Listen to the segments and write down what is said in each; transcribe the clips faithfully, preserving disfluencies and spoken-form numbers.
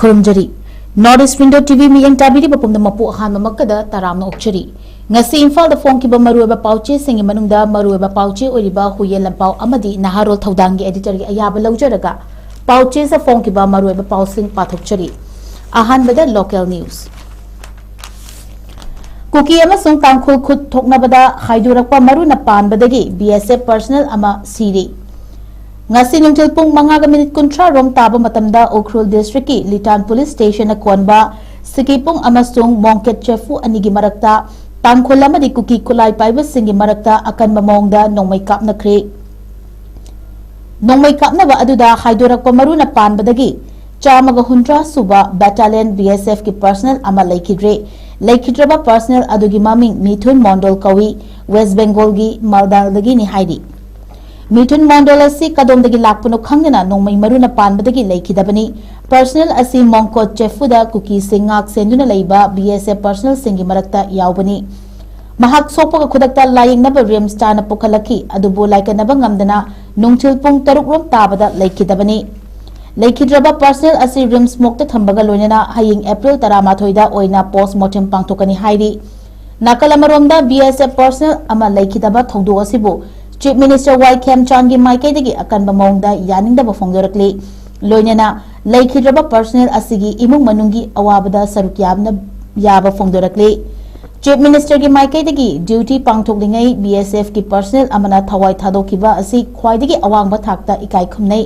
ꯈꯨꯔꯨꯝꯖꯔꯤ꯫ North East Window T V ꯃꯤꯠꯌꯦꯡ ꯇꯥꯕꯤꯔꯤꯕ ꯄꯨꯝꯅꯃꯛꯄꯨ ꯑꯍꯥꯟꯕꯃꯛꯇꯗ ꯇꯔꯥꯝꯅ ꯑꯣꯛꯆꯔꯤ꯫ ꯉꯁꯤ ꯏꯝꯐꯥꯜꯗ ꯐꯣꯡꯈꯤꯕ ꯃꯔꯨꯑꯣꯏꯕ ꯄꯥꯎꯆꯦꯁꯤꯡꯒꯤ ꯃꯅꯨꯡꯗ ꯃꯔꯨꯑꯣꯏꯕ ꯄꯥꯎꯆꯦ ꯑꯣꯏꯔꯤꯕ ꯍꯨꯏꯌꯦꯟ ꯂꯟꯄꯥꯎ ꯑꯃꯗꯤ ꯅꯍꯥꯔꯣꯜ ꯊꯧꯗꯥꯡꯒꯤ editorꯒꯤ ꯑꯌꯥꯕ ꯂꯧꯖꯔꯒ ꯄꯥꯎꯆꯦꯗ ꯐꯣꯡꯈꯤꯕ ꯃꯔꯨꯑꯣꯏꯕ ꯄꯥꯎꯁꯤꯡ ꯄꯥꯊꯣꯛꯆꯔꯤ꯫ ꯑꯍꯥꯟꯕꯗ local news꯫ ꯀꯨꯀꯤ ꯑꯃꯁꯨꯡ ꯇꯥꯡꯈꯨꯜ ꯈꯨꯠ ꯊꯣꯛꯅꯕꯗ ꯍꯥꯏꯗꯣꯔꯛꯄ ꯃꯔꯨꯅ ꯄꯥꯟꯕꯗꯒꯤ B S F personnel ꯑꯃ ꯁꯤꯔꯤ꯫ ꯉꯁꯤ ꯅꯨꯡꯊꯤꯜ ꯄꯨꯡ ꯃꯉꯥꯒ ꯃꯤꯅꯤꯠ ꯀꯨꯟꯊ꯭ꯔꯥ ꯔꯣꯝ ꯇꯥꯕ ꯃꯇꯝꯗ ꯎꯈ꯭ꯔꯨꯜ districtꯀꯤ ꯂꯤꯇꯥꯟ police stationꯅ ꯀꯣꯟꯕ ꯁꯤꯀꯤꯄꯨꯡ ꯑꯃꯁꯨꯡ ꯃꯣꯡꯀꯦꯠ ꯆꯦꯐꯨ ꯑꯅꯤꯒꯤ ꯃꯔꯛꯇ ꯇꯥꯡꯈꯨꯜ ꯑꯃꯗꯤ ꯀꯨꯀꯤ ꯈꯨꯠꯂꯥꯏ ꯄꯥꯏꯕꯁꯤꯡꯒꯤ ꯃꯔꯛꯇ ꯑꯀꯟꯕ ꯃꯑꯣꯡꯗ ꯅꯣꯡꯃꯩ ꯀꯥꯞꯅꯈ꯭ꯔꯦ꯫ ꯅꯣꯡꯃꯩ ꯀꯥꯞꯅꯕ ꯑꯗꯨꯗ ꯍꯥꯏꯗꯣꯔꯛꯄ ꯃꯔꯨꯅ ꯄꯥꯟꯕꯗꯒꯤ ꯆꯥꯝꯃꯒ ꯍꯨꯝꯗ꯭ꯔꯥ ꯁꯨꯕ Battalion B S Fꯀꯤ personnel ꯑꯃ ꯂꯩꯈꯤꯗ꯭ꯔꯦ꯫ ꯂꯩꯈꯤꯗ꯭ꯔꯕ personnel ꯑꯗꯨꯒꯤ ꯃꯃꯤꯡ ꯃꯤꯊꯨꯟ ꯃꯣꯟꯗꯣꯜ ꯀꯧꯏ, West Bengalꯒꯤ ꯃꯥꯜꯗꯥꯗꯒꯤꯅꯤ ꯍꯥꯏꯔꯤ꯫ ꯃꯤꯊꯨꯟ ꯃꯣꯟꯗꯣꯜ ꯑꯁꯤ ꯀꯗꯣꯝꯗꯒꯤ ꯂꯥꯛꯄꯅꯣ ꯈꯪꯗꯅ ꯅꯣꯡꯃꯩ ꯃꯔꯨꯅ ꯄꯥꯟꯕꯗꯒꯤ ꯂꯩꯈꯤꯗꯕꯅꯤ꯫ Personnel ꯑꯁꯤ ꯃꯣꯡꯀꯣꯠ ꯆꯦꯐꯨꯗ ꯀꯨꯀꯤꯁꯤꯡ ꯉꯥꯛ ꯁꯦꯟꯗꯨꯅ ꯂꯩꯕ B S F personnelꯁꯤꯡꯒꯤ ꯃꯔꯛꯇ ꯌꯥꯎꯕꯅꯤ꯫ ꯃꯍꯥꯛ ꯁꯣꯛꯄꯒ ꯈꯨꯗꯛꯇ ꯂꯥꯌꯦꯡꯅꯕ RIMSꯇꯅ ꯄꯨꯈꯠꯂꯛꯈꯤ, ꯑꯗꯨꯕꯨ ꯂꯥꯏꯀꯠꯅꯕ ꯉꯝꯗꯅ ꯅꯨꯡꯊꯤꯜ ꯄꯨꯡ ꯇꯔꯨꯛ ꯔꯣꯝ ꯇꯥꯕꯗ ꯂꯩꯈꯤꯗꯕꯅꯤ꯫ ꯂꯩꯈꯤꯗ꯭ꯔꯕ personnel ꯑꯁꯤ RIMS morgueꯇ ꯊꯝꯕꯒ ꯂꯣꯏꯅꯅ ꯍꯌꯦꯡ April ꯇꯔꯥꯃꯥꯊꯣꯏꯗ ꯑꯣꯏꯅ post mortem ꯄꯥꯡꯊꯣꯛꯀꯅꯤ ꯍꯥꯏꯔꯤ꯫ ꯅꯥꯀꯜ ꯑꯃꯔꯣꯝꯗ B S F personnel ꯑꯃ ꯂꯩꯈꯤꯗꯕ ꯊꯧꯗꯣꯛ ꯑꯁꯤꯕꯨ Chief Minister Y ꯈꯦꯝꯆꯥꯟꯒꯤ ꯃꯥꯏꯀꯩꯗꯒꯤ ꯑꯀꯟꯕ ꯃꯑꯣꯡꯗ ꯌꯥꯅꯤꯡꯗꯕ ꯐꯣꯡꯗꯣꯔꯛꯂꯤ꯫ ꯂꯣꯏꯅꯅ ꯂꯩꯈꯤꯗ꯭ꯔꯕ personnel ꯑꯁꯤꯒꯤ ꯏꯃꯨꯡ ꯃꯅꯨꯡꯒꯤ ꯑꯋꯥꯕꯗ ꯁꯔꯨꯛ ꯌꯥꯕꯅ, ꯌꯥꯕ ꯐꯣꯡꯗꯣꯔꯛꯂꯤ꯫ Chief Ministerꯒꯤ ꯃꯥꯏꯀꯩꯗꯒꯤ duty ꯄꯥꯡꯊꯣꯛꯂꯤꯉꯩ B S Fꯀꯤ personnel ꯑꯃꯅ ꯊꯋꯥꯏ ꯊꯥꯗꯣꯛꯈꯤꯕ ꯑꯁꯤ ꯈ꯭ꯋꯥꯏꯗꯒꯤ ꯑꯋꯥꯡꯕ ꯊꯥꯛꯇ ꯏꯀꯥꯏ ꯈꯨꯝꯅꯩ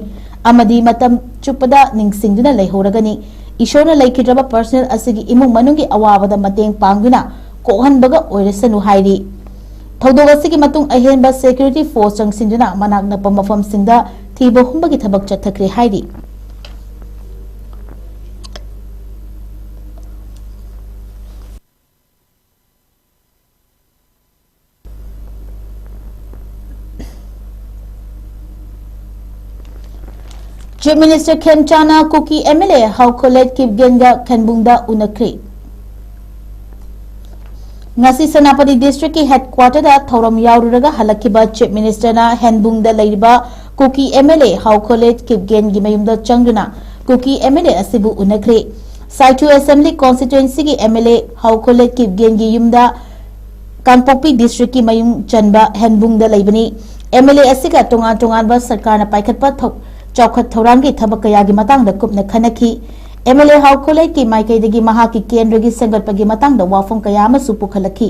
ꯑꯃꯗꯤ ꯃꯇꯝ ꯆꯨꯞꯄꯗ ꯅꯤꯡꯁꯤꯡꯗꯨꯅ ꯂꯩꯍꯧꯔꯒꯅꯤ꯫ ꯏꯁꯣꯔꯅ ꯂꯩꯈꯤꯗ꯭ꯔꯕ personnel ꯑꯁꯤꯒꯤ ꯏꯃꯨꯡ ꯃꯅꯨꯡꯒꯤ ꯑꯋꯥꯕꯗ ꯃꯇꯦꯡ ꯄꯥꯡꯗꯨꯅ ꯀꯣꯛꯍꯟꯕꯒ ꯑꯣꯏꯔꯁꯅꯨ ꯍꯥꯏꯔꯤ꯫ ꯊꯧꯗꯣꯛ ꯑꯁꯤꯒꯤ ꯃꯇꯨꯡ ꯑꯍꯦꯟꯕ security force ꯆꯪꯁꯤꯟꯗꯨꯅ ꯃꯅꯥꯛ ꯅꯛꯄ ꯃꯐꯝꯁꯤꯡꯗ ꯊꯤꯕ ꯍꯨꯝꯕꯒꯤ ꯊꯕꯛ ꯆꯠꯊꯈ꯭ꯔꯦ ꯍꯥꯏꯔꯤ꯫ Chief Minister ꯈꯦꯝꯆꯥꯟꯅ Kuki M L A ꯍꯥꯎꯈꯣꯂꯦꯠ ꯀꯤꯞꯒꯦꯟꯒ ꯈꯦꯟꯕꯨꯡꯗ ꯎꯅꯈ꯭ꯔꯦ꯫ ꯉꯁꯤ ꯁꯦꯅꯥꯄꯇꯤ districtꯀꯤ headquarterꯗ ꯊꯧꯔꯝ ꯌꯥꯎꯔꯨꯔꯒ ꯍꯜꯂꯛꯈꯤꯕ Chief Ministerꯅ ꯍꯦꯟꯕꯨꯡꯗ ꯂꯩꯔꯤꯕ ꯀꯨꯀꯤ M L A ꯍꯥꯎꯈꯣꯂꯦꯠ ꯀꯤꯞꯒꯦꯟꯒꯤ ꯃꯌꯨꯝꯗ ꯆꯪꯗꯨꯅ ꯀꯨꯀꯤ MLA ꯑꯁꯤꯕꯨ ꯎꯅꯈ꯭ꯔꯦ꯫ ꯁꯥꯏꯊꯨ Assembly Constituencyꯒꯤ MLA ꯍꯥꯎꯈꯣꯂꯦꯠ ꯀꯤꯞꯒꯦꯟꯒꯤ ꯌꯨꯝꯗ ꯀꯥꯡꯄꯣꯛꯄꯤ Districtꯀꯤ ꯃꯌꯨꯝ ꯆꯟꯕ ꯍꯦꯟꯕꯨꯡꯗ ꯂꯩꯕꯅꯤ꯫ MLA ꯑꯁꯤꯒ ꯇꯣꯉꯥꯟ ꯇꯣꯉꯥꯟꯕ ꯁꯔꯀꯥꯔꯅ ꯄꯥꯏꯈꯠꯄ ꯊꯧ-, ꯆꯥꯎꯈꯠ ꯊꯧꯔꯥꯡꯒꯤ ꯊꯕꯛ ꯀꯌꯥꯒꯤ ꯃꯇꯥꯡꯗ ꯀꯨꯞꯅ ꯈꯟꯅꯈꯤ꯫ MLA ꯍꯥꯎꯈꯣꯂꯦꯠꯀꯤ ꯃꯥꯏꯀꯩꯗꯒꯤ ꯃꯍꯥꯛꯀꯤ ꯀꯦꯟꯗ꯭ꯔꯒꯤ ꯁꯦꯝꯒꯠꯄꯒꯤ ꯃꯇꯥꯡꯗ ꯋꯥꯐꯝ ꯀꯌꯥ ꯑꯃꯁꯨ ꯄꯨꯈꯠꯂꯛꯈꯤ꯫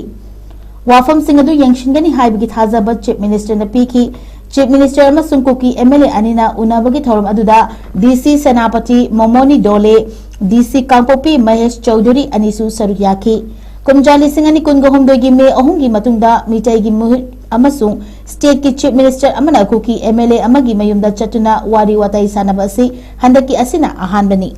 ꯋꯥꯐꯝꯁꯤꯡ ꯑꯗꯨ ꯌꯦꯡꯁꯤꯟꯒꯅꯤ ꯍꯥꯏꯕꯒꯤ ꯊꯥꯖꯕ Chief Ministerꯅ ꯄꯤꯈꯤ꯫ Chief Minister ꯑꯃꯁꯨꯡ ꯀꯨꯀꯤ MLA ꯑꯅꯤꯅ ꯎꯅꯕꯒꯤ ꯊꯧꯔꯝ ꯑꯗꯨꯗ DC ꯁꯦꯅꯥꯄꯇꯤ ꯃꯣꯃꯣꯅꯤ ꯗꯣꯂꯦ, DC ꯀꯥꯡꯄꯣꯛꯄꯤ ꯃꯍꯦꯁ ꯆꯧꯙꯨꯔꯤ ꯑꯅꯤꯁꯨ ꯁꯔꯨꯛ ꯌꯥꯈꯤ꯫ ꯀꯨꯝꯖꯥ ꯂꯤꯁꯤꯡ ꯑꯅꯤ ꯀꯨꯟꯒ ꯍꯨꯝꯗꯣꯏꯒꯤ May ꯑꯍꯨꯝꯒꯤ ꯃꯇꯨꯡꯗ ꯃꯤꯇꯩꯒꯤ ꯃꯤꯍꯨꯠ ꯑꯃꯁꯨꯡ stateꯀꯤ Chief Minister ꯑꯃꯅ ꯀꯨꯀꯤ MLA ꯑꯃꯒꯤ ꯃꯌꯨꯝꯗ ꯆꯠꯇꯨꯅ ꯋꯥꯔꯤ ꯋꯥꯇꯥꯏ ꯁꯥꯟꯅꯕ ꯑꯁꯤ ꯍꯟꯗꯛꯀꯤ ꯑꯁꯤꯅ ꯑꯍꯥꯟꯕꯅꯤ꯫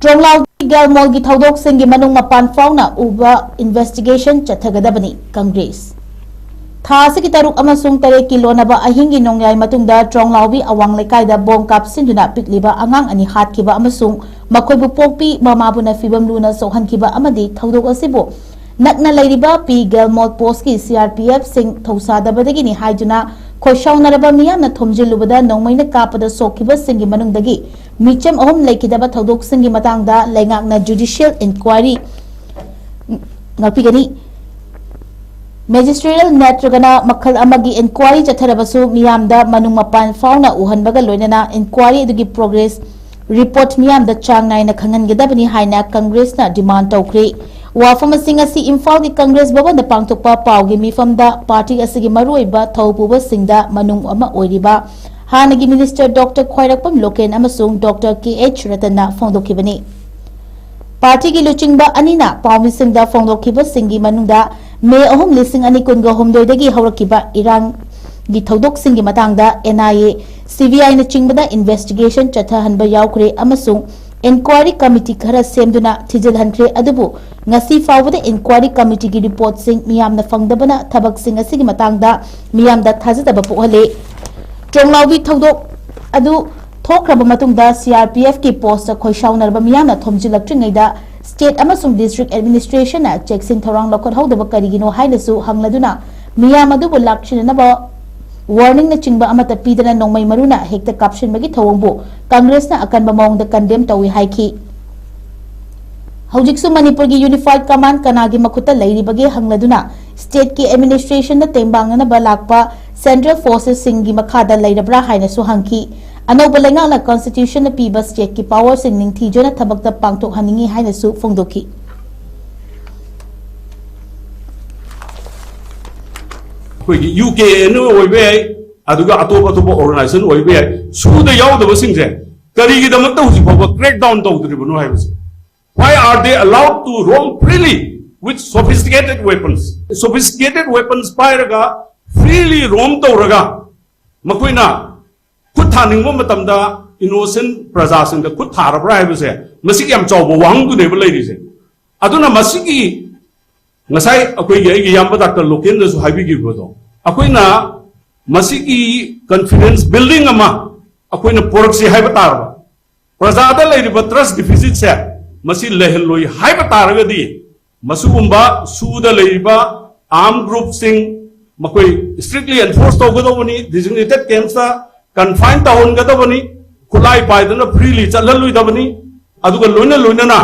ꯇ꯭ꯔꯣꯡꯂꯥꯎꯕꯤ ꯒꯦꯜꯃꯣꯜꯒꯤ ꯊꯧꯗꯣꯛꯁꯤꯡꯒꯤ ꯃꯅꯨꯡ ꯃꯄꯥꯟ ꯐꯥꯎꯅ ꯎꯕ investigation ꯆꯠꯊꯒꯗꯕꯅꯤ, ꯀꯪꯒ꯭ꯔꯦꯁ꯫ ꯊꯥ ꯑꯁꯤꯒꯤ ꯇꯔꯨꯛ ꯑꯃꯁꯨꯡ ꯇꯔꯦꯠꯀꯤ ꯂꯣꯟꯅꯕ ꯑꯍꯤꯡꯒꯤ ꯅꯣꯡꯌꯥꯏ ꯃꯇꯨꯡꯗ ꯇ꯭ꯔꯣꯡꯂꯥꯎꯕꯤ ꯑꯋꯥꯡ ꯂꯩꯀꯥꯏꯗ ꯕꯣꯝ ꯀꯥꯞꯁꯤꯟꯗꯨꯅ ꯄꯤꯛꯂꯤꯕ ꯑꯉꯥꯡ ꯑꯅꯤ ꯍꯥꯠꯈꯤꯕ ꯑꯃꯁꯨꯡ ꯃꯈꯣꯏꯕꯨ ꯄꯣꯛꯄꯤ ꯃꯃꯥꯕꯨꯅ ꯐꯤꯕꯝ ꯂꯨꯅ ꯁꯣꯛꯍꯟꯈꯤꯕ ꯑꯃꯗꯤ ꯊꯧꯗꯣꯛ ꯑꯁꯤꯕꯨ ꯅꯛꯅ ꯂꯩꯔꯤꯕ ꯄꯤ ꯒꯦꯜꯃꯣꯜ ꯄꯣꯁꯀꯤ CRPFꯁꯤꯡ ꯊꯧꯁꯥꯗꯕꯗꯒꯤꯅꯤ ꯍꯥꯏꯗꯨꯅ ꯈꯣꯏꯁꯥꯎꯅꯔꯕ ꯃꯤꯌꯥꯝꯅ ꯊꯣꯝꯖꯤꯜꯂꯨꯕꯗ ꯅꯣꯡꯃꯩꯅ ꯀꯥꯞꯄꯗ ꯁꯣꯛꯈꯤꯕꯁꯤꯡꯒꯤ ꯃꯅꯨꯡꯗꯒꯤ ꯃꯤꯆꯝ ꯑꯍꯨꯝ ꯂꯩꯈꯤꯗꯕ ꯊꯧꯗꯣꯛꯁꯤꯡꯒꯤ ꯃꯇꯥꯡꯗ ꯂꯩꯉꯥꯛꯅ judicial inquiry ꯉꯥꯛꯄꯤꯒꯅꯤ꯫ Magisterial ꯅꯠꯇ꯭ꯔꯒꯅ ꯃꯈꯜ ꯑꯃꯒꯤ inquiry ꯆꯠꯊꯔꯕꯁꯨ ꯃꯤꯌꯥꯝꯗ ꯃꯅꯨꯡ ꯃꯄꯥꯟ ꯐꯥꯎꯅ ꯎꯍꯟꯕꯒ ꯂꯣꯏꯅꯅ inquiry ꯑꯗꯨꯒꯤ progress report ꯃꯤꯌꯥꯝꯗ ꯆꯥꯡ ꯅꯥꯏꯅ ꯈꯪꯍꯟꯒꯗꯕꯅꯤ ꯍꯥꯏꯅ ꯀꯪꯒ꯭ꯔꯦꯁꯅ demand ꯇꯧꯈ꯭ꯔꯤ꯫ ꯋꯥꯐꯝꯁꯤꯡ ꯑꯁꯤ ꯏꯝꯐꯥꯜꯒꯤ ꯀꯪꯒ꯭ꯔꯦꯁ ꯚꯕꯟꯗ ꯄꯥꯡꯊꯣꯛꯄ ꯄꯥꯎꯒꯤ ꯃꯤꯐꯝꯗ ꯄꯥꯔꯇꯤ ꯑꯁꯤꯒꯤ ꯃꯔꯨꯑꯣꯏꯕ ꯊꯧ ꯄꯨꯕꯁꯤꯡꯗ ꯃꯅꯨꯡ ꯑꯃ ꯑꯣꯏꯔꯤꯕ ꯍꯥꯟꯅꯒꯤ Minister Doctor ꯈ꯭ꯋꯥꯏꯔꯥꯛꯄꯝ ꯂꯣꯀꯦꯟ ꯑꯃꯁꯨꯡ Doctor ꯀꯦ ꯑꯩꯆ ꯔꯇꯟꯅ ꯐꯣꯡꯗꯣꯛꯈꯤꯕꯅꯤ꯫ ꯄꯥꯔꯇꯤꯒꯤ ꯂꯨꯆꯤꯡꯕ ꯑꯅꯤꯅ ꯄꯥꯎꯃꯤꯁꯤꯡꯗ ꯐꯣꯡꯗꯣꯛꯈꯤꯕꯁꯤꯡꯒꯤ ꯃꯅꯨꯡꯗ May ꯑꯍꯨꯝ, ꯂꯤꯁꯤꯡ ꯑꯅꯤ ꯀꯨꯟꯒ ꯍꯨꯝꯗꯣꯏꯗꯒꯤ ꯍꯧꯔꯛꯈꯤꯕ ꯏꯔꯥꯡꯒꯤ ꯊꯧꯗꯣꯛꯁꯤꯡꯒꯤ ꯃꯇꯥꯡꯗ NIA, CBIꯅꯆꯤꯡꯕꯗ investigation ꯆꯠꯊꯍꯟꯕ ꯌꯥꯎꯈ꯭ꯔꯦ ꯑꯃꯁꯨꯡ inquiry committee ꯈꯔ ꯁꯦꯝꯗꯨꯅ ꯊꯤꯖꯤꯜꯍꯟꯈ꯭ꯔꯦ꯫ ꯑꯗꯨꯕꯨ ꯉꯁꯤ ꯐꯥꯎꯕꯗ inquiry committeeꯒꯤ reportꯁꯤꯡ ꯃꯤꯌꯥꯝꯅ ꯐꯪꯗꯕꯅ ꯊꯕꯛꯁꯤꯡ ꯑꯁꯤꯒꯤ ꯃꯇꯥꯡꯗ ꯃꯤꯌꯥꯝꯗ ꯊꯥꯖꯗꯕ ꯄꯣꯛꯍꯜꯂꯦ꯫ ꯇ꯭ꯔꯣꯡꯂꯥꯎꯕꯤ ꯊꯧꯗꯣꯛ ꯑꯗꯨ ꯊꯣꯛꯈ꯭ꯔꯕ ꯃꯇꯨꯡꯗ ꯁꯤ ꯑꯥꯔ ꯄꯤ ꯑꯦꯐꯀꯤ ꯄꯣꯁꯇ ꯈꯣꯏꯁꯥꯎꯅꯔꯕ ꯃꯤꯌꯥꯝꯅ ꯊꯣꯝꯖꯤꯜꯂꯛꯇ꯭ꯔꯤꯉꯩꯗ ꯁ꯭ꯇꯦꯠ ꯑꯃꯁꯨꯡ ꯗꯤꯁꯇ꯭ꯔꯤꯛ ꯑꯦꯗꯃꯤꯅꯤꯁꯇ꯭ꯔꯦꯁꯟꯅ ꯆꯦꯛꯁꯤꯟ ꯊꯧꯔꯥꯡ ꯂꯧꯈꯠꯍꯧꯗꯕ ꯀꯔꯤꯒꯤꯅꯣ ꯍꯥꯏꯅꯁꯨ ꯍꯪꯂꯗꯨꯅ ꯃꯤꯌꯥꯝ ꯑꯗꯨꯕꯨ ꯂꯥꯛꯁꯤꯟꯅꯅꯕ ꯋꯥꯔꯅꯤꯡꯅꯆꯤꯡꯕ ꯑꯃꯠꯇ ꯄꯤꯗꯅ ꯅꯣꯡꯃꯩ ꯃꯔꯨꯅ ꯍꯦꯛꯇ ꯀꯥꯞꯁꯤꯟꯕꯒꯤ ꯊꯧꯑꯣꯡꯕꯨ ꯀꯪꯒ꯭ꯔꯦꯁꯅ ꯑꯀꯟꯕ ꯃꯑꯣꯡꯗ ꯀꯟꯗꯦꯝ ꯇꯧꯏ ꯍꯥꯏꯈꯤ꯫ ꯍꯧꯖꯤꯛꯁꯨ ꯃꯅꯤꯄꯨꯔꯒꯤ ꯌꯨꯅꯤꯐꯥꯏꯗ ꯀꯃꯥꯟ ꯀꯅꯥꯒꯤ ꯃꯈꯨꯠꯇ ꯂꯩꯔꯤꯕꯒꯦ ꯍꯪꯂꯗꯨꯅ ꯁ꯭ꯇꯦꯠꯀꯤ ꯑꯦꯗꯃꯤꯅꯤꯁꯇ꯭ꯔꯦꯁꯟꯗ ꯇꯦꯡꯕꯥꯡꯅꯅꯕ ꯂꯥꯛꯄ ꯁꯦꯟꯇ꯭ꯔꯦꯜ ꯐꯣꯔꯁꯦꯁꯁꯤꯡꯒꯤ ꯃꯈꯥꯗ ꯂꯩꯔꯕ꯭ꯔꯥ ꯍꯥꯏꯅꯁꯨ ꯍꯪꯈꯤ꯫ ꯑꯅꯧꯕ ꯂꯩꯉꯥꯛꯅ ꯀꯟꯁꯇꯤꯇ꯭ꯌꯨꯁꯟꯅ ꯄꯤꯕ ꯁ꯭ꯇꯦꯠꯀꯤ ꯄꯥꯋꯔꯁꯤꯡ ꯅꯤꯡꯊꯤꯖꯅ ꯊꯕꯛꯇ ꯄꯥꯡꯊꯣꯛꯍꯟꯅꯤꯡꯏ ꯍꯥꯏꯅꯁꯨ ꯐꯣꯡꯗꯣꯛꯈꯤ꯫ ꯑꯩꯈꯣꯏꯒꯤ ꯌꯨ ꯀꯦ ꯑꯦꯟ ꯑꯣꯏꯕ ꯌꯥꯏ, ꯑꯗꯨꯒ ꯑꯇꯣꯞ ꯑꯇꯣꯞꯄ ꯑꯣꯔꯒꯅꯥꯏꯖꯦꯁꯟ ꯑꯣꯏꯕ ꯌꯥꯏ, ꯁꯨꯗ ꯌꯥꯎꯗꯕꯁꯤꯡꯁꯦ ꯀꯔꯤꯒꯤꯗꯃꯛꯇ ꯍꯧꯖꯤꯛ ꯐꯥꯎꯕ ꯀ꯭ꯔꯦꯛ ꯗꯥꯎꯟ ꯇꯧꯗ꯭ꯔꯤꯕꯅꯣ ꯍꯥꯏꯕꯁꯦ꯫ Why are they allowed to roam freely with sophisticated weapons? Sophisticated weapons ꯄꯥꯏꯔꯒ ꯐ꯭ꯔꯤꯂꯤ ꯔꯣꯝ ꯇꯧꯔꯒ ꯃꯈꯣꯏꯅ ꯈꯨꯠ ꯊꯥꯅꯤꯡꯕ ꯃꯇꯝꯗ ꯏꯅꯣꯁꯦꯟ ꯄ꯭ꯔꯖꯥꯁꯤꯡꯗ ꯈꯨꯠ ꯊꯥꯔꯕ꯭ꯔꯥ ꯍꯥꯏꯕꯁꯦ ꯃꯁꯤꯒꯤ ꯌꯥꯝ ꯆꯥꯎꯕ ꯋꯥꯍꯪꯗꯨꯅꯦꯕ ꯂꯩꯔꯤꯁꯦ꯫ ꯑꯗꯨꯅ ꯃꯁꯤꯒꯤ ꯉꯁꯥꯏ ꯑꯩꯈꯣꯏꯒꯤ ꯑꯩꯒꯤ ꯏꯌꯥꯝꯕ ꯗꯥꯛꯇꯔ ꯂꯣꯀꯦꯟꯗꯁꯨ ꯍꯥꯏꯕꯤꯈꯤꯕꯗꯣ, ꯑꯩꯈꯣꯏꯅ ꯃꯁꯤꯒꯤ ꯀꯟꯐꯤꯗꯦꯟꯁ ꯕꯤꯜꯗꯤꯡ ꯑꯃ ꯑꯩꯈꯣꯏꯅ ꯄꯨꯔꯛꯁꯤ ꯍꯥꯏꯕ ꯇꯥꯔꯕ, ꯄ꯭ꯔꯖꯥꯗ ꯂꯩꯔꯤꯕ ꯇ꯭ꯔꯁ ꯗꯤꯐꯤꯁꯤꯠꯁꯦ ꯃꯁꯤ ꯂꯩꯍꯜꯂꯣꯏ ꯍꯥꯏꯕ ꯇꯥꯔꯒꯗꯤ, ꯃꯁꯤꯒꯨꯝꯕ ꯁꯨꯗ ꯂꯩꯔꯤꯕ ꯑꯥꯔꯝ ꯒ꯭ꯔꯨꯞꯁꯤꯡ ꯃꯈꯣꯏ ꯏꯁꯇ꯭ꯔꯤꯛꯂꯤ ꯑꯦꯟꯐꯣꯔꯁ ꯇꯧꯒꯗꯧꯕꯅꯤ꯫ ꯗꯤꯖꯤꯒꯅꯦꯇꯦꯠ ꯀꯦꯝꯞꯁꯇ ꯀꯟꯐꯥꯏꯟ ꯇꯧꯍꯟꯒꯗꯕꯅꯤ꯫ ꯈꯨꯠꯂꯥꯏ ꯄꯥꯏꯗꯅ ꯐ꯭ꯔꯤꯂꯤ ꯆꯠꯍꯜꯂꯣꯏꯗꯕꯅꯤ꯫ ꯑꯗꯨꯒ ꯂꯣꯏꯅ ꯂꯣꯏꯅꯅ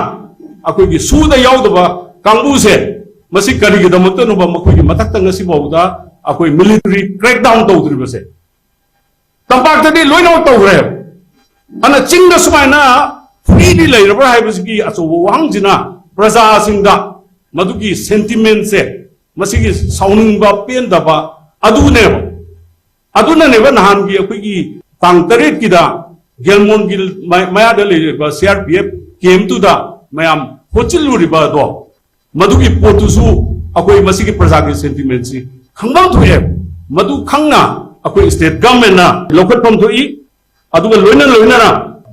ꯑꯩꯈꯣꯏꯒꯤ ꯁꯨꯗ ꯌꯥꯎꯗꯕ ꯀꯥꯡꯕꯨꯁꯦ ꯃꯁꯤ ꯀꯔꯤꯒꯤꯗꯃꯛꯇꯅꯣꯕ ꯃꯈꯣꯏꯒꯤ ꯃꯊꯛꯇ ꯉꯁꯤ ꯐꯥꯎꯕꯗ ꯑꯩꯈꯣꯏ ꯃꯤꯂꯤꯇꯔꯤ ꯀ꯭ꯔꯦꯛ ꯗꯥꯎꯟ ꯇꯧꯗ꯭ꯔꯤꯕꯁꯦ? ꯇꯝꯄꯥꯛꯇꯗꯤ ꯂꯣꯏꯅꯃꯛ ꯇꯧꯈ꯭ꯔꯦ꯫ ꯑꯗꯨꯅ ꯆꯤꯡꯗ ꯁꯨꯃꯥꯏꯅ ꯐ꯭ꯔꯤꯗꯤ ꯂꯩꯔꯕ꯭ꯔꯥ ꯍꯥꯏꯕꯁꯤꯒꯤ ꯑꯆꯧꯕ ꯋꯥꯍꯪꯁꯤꯅ ꯄ꯭ꯔꯖꯥꯁꯤꯡꯗ ꯃꯗꯨꯒꯤ ꯁꯦꯟꯇꯤꯃꯦꯟꯁꯦ, ꯃꯁꯤꯒꯤ ꯁꯥꯎꯅꯤꯡꯕ ꯄꯦꯟꯗꯕ ꯑꯗꯨꯅꯦꯕ꯫ ꯑꯗꯨꯅꯅꯦꯕ ꯅꯍꯥꯟꯒꯤ ꯑꯩꯈꯣꯏꯒꯤ ꯇꯥꯡ ꯇꯔꯦꯠꯀꯤꯗ ꯒꯦꯜꯃꯣꯟꯒꯤ ꯃꯌꯥꯗ ꯂꯩꯔꯤꯕ ꯁꯤ ꯑꯥꯔ ꯄꯤ ꯑꯦꯐ ꯀꯦꯝꯇꯨꯗ ꯃꯌꯥꯝ ꯍꯣꯠꯆꯤꯜꯂꯨꯔꯤꯕ ꯑꯗꯣ, ꯃꯗꯨꯒꯤ ꯄꯣꯠꯇꯨꯁꯨ ꯑꯩꯈꯣꯏ ꯃꯁꯤꯒꯤ ꯄ꯭ꯔꯖꯥꯒꯤ ꯁꯦꯟꯇꯤꯃꯦꯟꯁꯤ ꯈꯪꯐꯝ ꯊꯣꯛꯑꯦ꯫ ꯃꯗꯨ ꯈꯪꯅ ꯑꯩꯈꯣꯏ ꯁ꯭ꯇꯦꯠ ꯒꯚꯔꯟꯃꯦꯟꯅ ꯂꯧꯈꯠꯐꯝ ꯊꯣꯛꯏ꯫ ꯑꯗꯨꯒ ꯂꯣꯏꯅ ꯂꯣꯏꯅꯅ